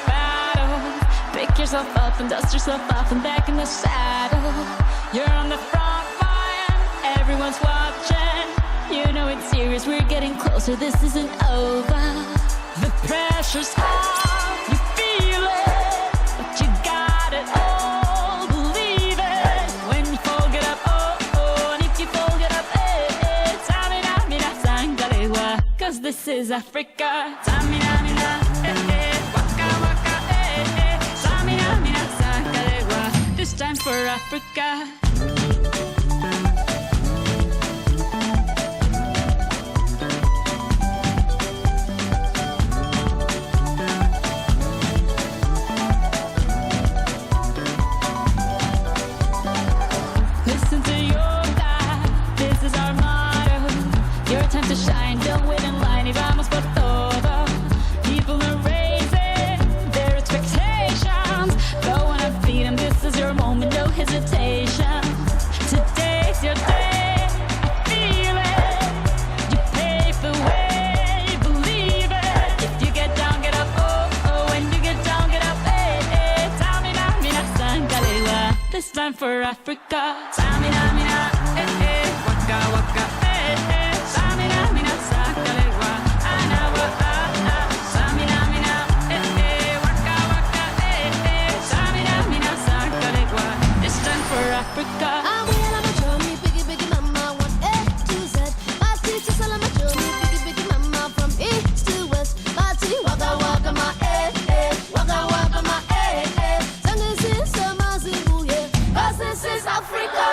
Battle. Pick yourself up and dust yourself off and back in the saddle. You're on the front line, everyone's watching. You know it's serious, we're getting closer, this isn't over. The pressure's on, you feel it, but you got it all, believe it. When you fall, get up, oh, oh, and if you fall, get up, eh, eh. Tamina, mina, sangalewa, 'cause this is Africa. Tamina, mina, eh, eh, waka, waka, eh, eh. Tamina, mina, sangalewa, this time for Africa. Listen to your God, this is our motto. Your time to shine, don't wait in line, y vamos por todo. People are raising their expectations. Go on and feed 'em, this is your moment, no hesitation. Today's your day, feel it. You pave the way, believe it. If you get down, get up, oh, oh. When you get down, get up, eh, eh. Tamina, mina, sangalewa. This time for Africa. Africa. Tamina, mina, eh, eh, waka, waka, eh, eh. Tamina, mina, sangalewa, anawa, ah, ah. Tamina, mina, eh, eh, waka, waka, eh, eh. Tamina, mina, sangalewa. This time for Africa. Amuyala machomi, biggie, biggie, mama, one A to Z. Bati chisala machomi, biggie, biggie, mama, from east to west. Bati waka, waka, ma, eh, eh. Waka, waka, ma, eh, eh. Zangizisa mazibuye, 'cause this is Africa.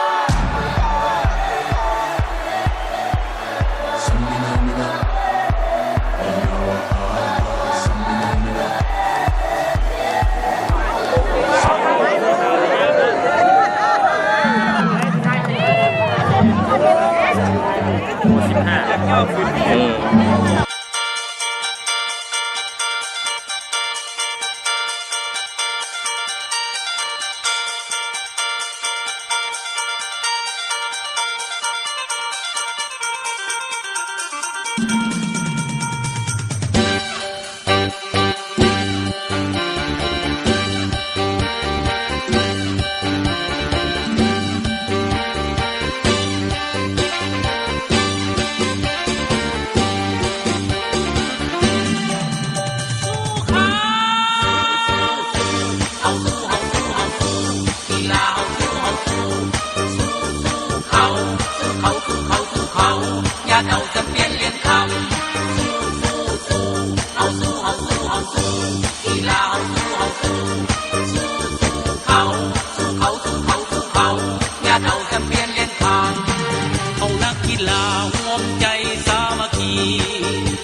ເຮົານັກກິລາຮ່ວມໃຈສາມັກຄີ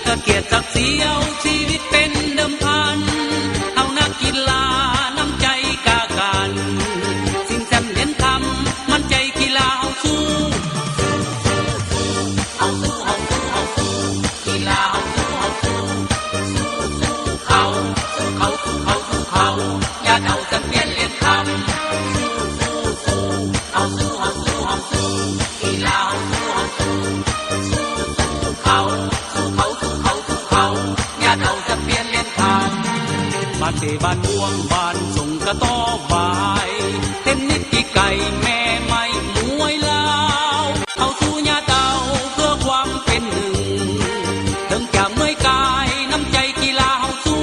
ກະກຽດສັກສີເອົາຊີວິດເປັນເດີມພັນ. ເຮົານັກກິລານ້ຳໃຈກາກັນ ຊິງແຊ້ມຫຼຽນຄຳ ໝັ້ນໃຈກິລາເຮົາສູ້. ບ້ານເຕບ້ານບ່ວງ ບ້ານສົງກະຕໍບາຍ ເຕັນນິດທີ່ໄກແມ່ໄມ້ມວຍລາວ ເຮົາສູ້ຍາເຕົາເພື່ອຄວາມເປັນໜຶ່ງ ເຖິງຈະເມື່ອຍກາຍ ນ້ຳໃຈກິລາເຮົາສູ້.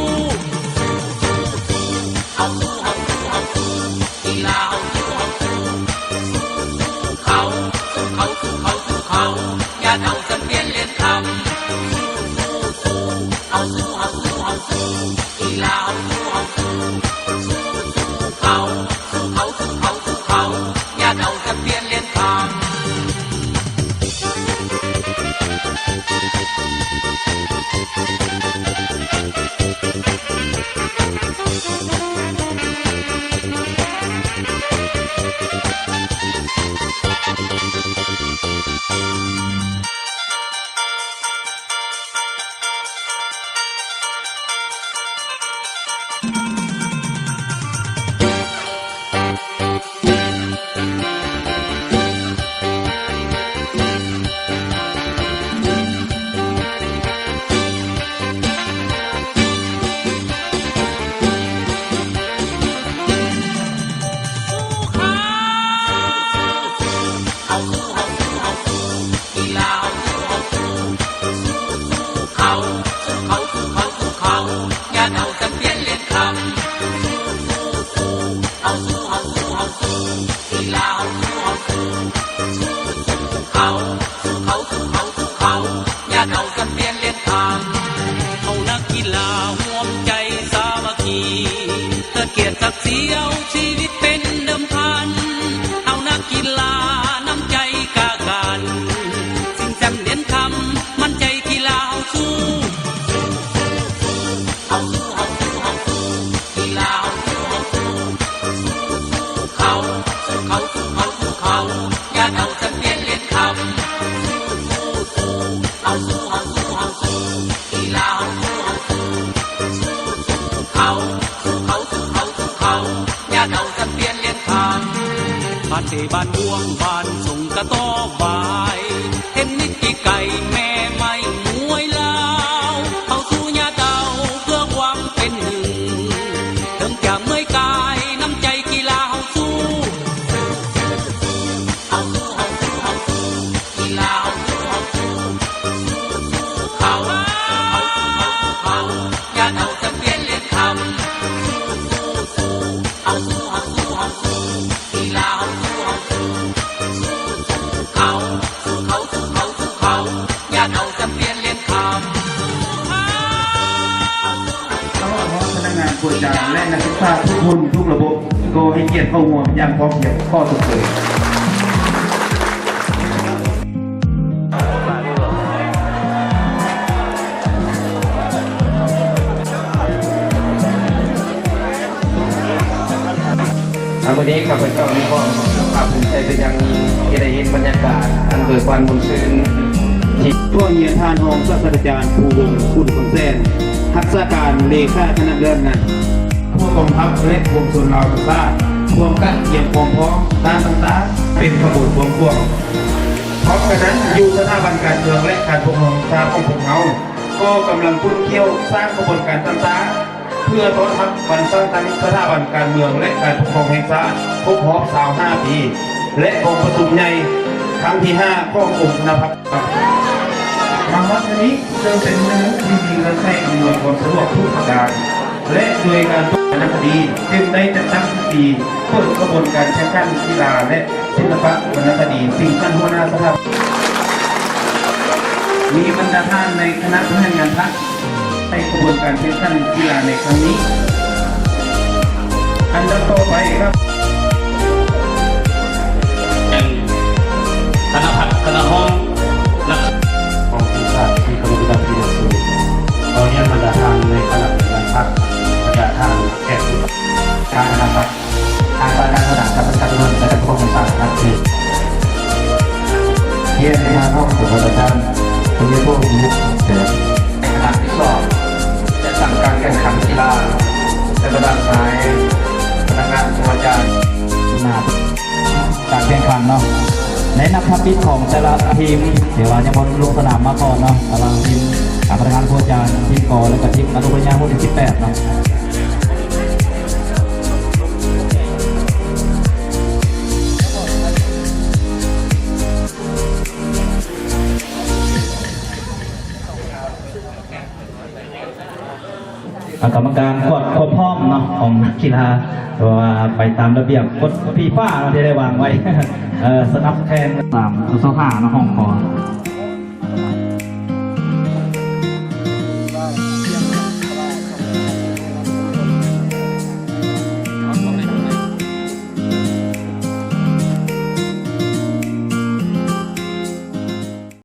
ສັກສີເອົາຊີວິດເປັນເດີມພັນ ເອົານັກກິລານ້ຳໃຈກະກັນ ຊິງແຊ້ມຫຼຽນຄຳ ໝັ້ນໃຈກິລາເຮົາສູ້ ເຮົາສູ້ ເຮົາສູ້ ເຮົາສູ້ ເຮົາສູ້ ກິລາເຮົາສູ້ ເຮົາສູ້ ສູ້ ສູ້ເຂົາ ສູ້ເຂົາ ສູ້ເຂົາ ສູ້ເຂົາ ຢ່າເອົາແຊ້ມປຽນຫຼຽນຄຳ ສູ້ ສູ້ ສູ້ ເຮົາສູ້ ເຮົາສູ້ ເຮົາສູ້ ກິລາເຮົາສູ້ ເຮົາສູ້ ສູ້ ສູ້ເຂົາ ສູ້ເຂົາ ສູ້ເຂົາ ສູ້ເຂົາ ຢ່າເອົາແຊ້ມປຽນຫຼຽນຄຳ ບ້ານເຕບ້ານບວງ ບ້ານສົງກະຕໍບາຍ ເທັນນິດປີກໄກ່ ແມ່ໄມ້ມວຍລາວ ເຮົາສູ້ຢ່າເດົາເພື່ອຄວາມເປັນໜຶ່ງ ເຖິງຈະເມື່ອຍກາຍ ນ້ຳໃຈກິລາເຮົາສູ້ ເຮົາສູ້ ເຮົາສູ້ ເຮົາສູ້ ກິລາເຮົາສູ້ ເຮົາສູ້ ສູ້ ສູ້ເຂົາ ສູ້ເຂົາ ສູ້ເຂົາ ສູ້ເຂົາ ຢ່າເອົາແຊ້ມປຽນຫຼຽນຄຳ ສູ້ ສູ້ ສູ້ ເຮົາສູ້ ເຮົາສູ້ ເຮົາສູ້ ກິລາເຮົາສູ້ ເຮົາສູ້ ສູ້ ສູ້ເຂົາ ສູ້ເຂົາ ສູ້ເຂົາ ສູ້ເຂົາ ຢ່າເອົາແຊ້ມປຽນຫຼຽນຄຳ ຕະຫຼອດຮອດພະນັກງານກວດກາ ແລະ ນັກສຶກສາທຸກຄົນ ທຸກລະບົບ ກໍໃຫ້ກຽດເຂົ້າຮ່ວມຢ່າງພ້ອມພຽງ. ຂໍຊົມເຊີຍ. ອາ ມື້ນີ້ຂ້າພະເຈົ້າມີຄວາມພາກພູມໃຈເປັນຢ່າງຍິ່ງ ທີ່ໄດ້ເຫັນບັນຍາກາດອັນເບີກບານມ່ວນຊື່ນທີ່ ພວກຮຽນທ່ານຮອງສາດສະດາຈານ ພູວົງ ຂຸນຄຳແສນ ຮັກສາການເລຂາຄະນະເລື່ອງງານ ພວກກອງທັບ ແລະ ປວງຊົນລາວທັງຊາດ ພວມກັນກຽມຄວາມພ້ອມດ້ານຕ່າງໆ ເປັນຂະບວນກວ້າງຂວາງ. ພ້ອມກັນນັ້ນ, ຢູ່ສະຖາບັນການເມືອງ ແລະ ການປົກຄອງແຫ່ງຊາດຂອງພວກເຮົາ ກໍກຳລັງຂຸດຄ້ຽວສ້າງຂະບວນການຕ່າງໆ ເພື່ອຕ້ອນຮັບວັນສ້າງຕັ້ງສະຖາບັນການເມືອງ ແລະ ການປົກຄອງແຫ່ງຊາດ ຄົບຮອບຊາວຫ້າປີ ແລະ ກອງປະຊຸມໃຫຍ່ຄັ້ງທີຫ້າ ຂອງອົງຄະນະພັກ. ມາຮອດມື້ນີ້ ເຊິ່ງເປັນມື້ທີ່ມີເງື່ອນໄຂອຳນວຍຄວາມສະດວກທຸກປະການ ແລະ ໂດຍການເປີດວັນນະຄະດີ ຈຶ່ງໄດ້ຈັດຕັ້ງພິທີເປີດຂະບວນການແຂ່ງຂັນກິລາ ແລະ ສິລະປະວັນນະຄະດີ ຊຶ່ງທ່ານຫົວໜ້າສະຖາບັນ ມີບັນດາທ່ານໃນຄະນະບໍລິຫານງານພັກ ໃນຂະບວນການແຂ່ງຂັນກິລາໃນຄັ້ງນີ້. ອັນດັບຕໍ່ໄປ ຄະນະພັກ ຄະນະຮອງ ນັກ ຂອງປີສາດທີ່ກຳລັງດັບຢູ່ສູງ ຂໍຮຽນບັນດາທ່ານໃນຄະນະບໍລິຫານພັກ ບັນດາທ່ານແຂກຜູ້ ທາງຄະນະພັກ ທາງຝ່າຍການພັດທະນາຊັບພະຍາກອນມະນຸດ ແລະ ການປົກຄອງແຫ່ງຊາດ ນັບຖື ຮຽນໃຫ້ທ່ານຮອງຜູ້ວ່າການ ຜູ້ໃຫຍ່ໂພງ ແລະ ຄະນະຮັບຜິດຊອບ ຈັດຕັ້ງການແຂ່ງຂັນກິລາ ແລະ ບັນດາສະຫາຍ ພະນັກງານ ຄູອາຈານ ໜ້າການແຂ່ງຂັນເນາະ ໃນນັກທຳອິດຂອງແຕ່ລະທີມ ທີ່ວ່າຍັງບໍ່ລົງສະໜາມມາກ່ອນເນາະ ກຳລັງທີມ ອາ ພະນັກງານຄູອາຈານ ທີມ ກ ແລະ ກະທີມອະນຸປະລິນຍາ ຮຸ່ນທີສິບແປດເນາະ. ອາ ກຳມະການກວດຄວາມພ້ອມເນາະ ຂອງນັກກິລາ ເພາະວ່າໄປຕາມລະບຽບກົດຟີຟາເນາະ ທີ່ໄດ້ວາງໄວ້ ເອີ ສະໜັບແຂ່ງ ສາມຕໍ່ຊາວຫ້າເນາະ ຫ້ອງ ກ.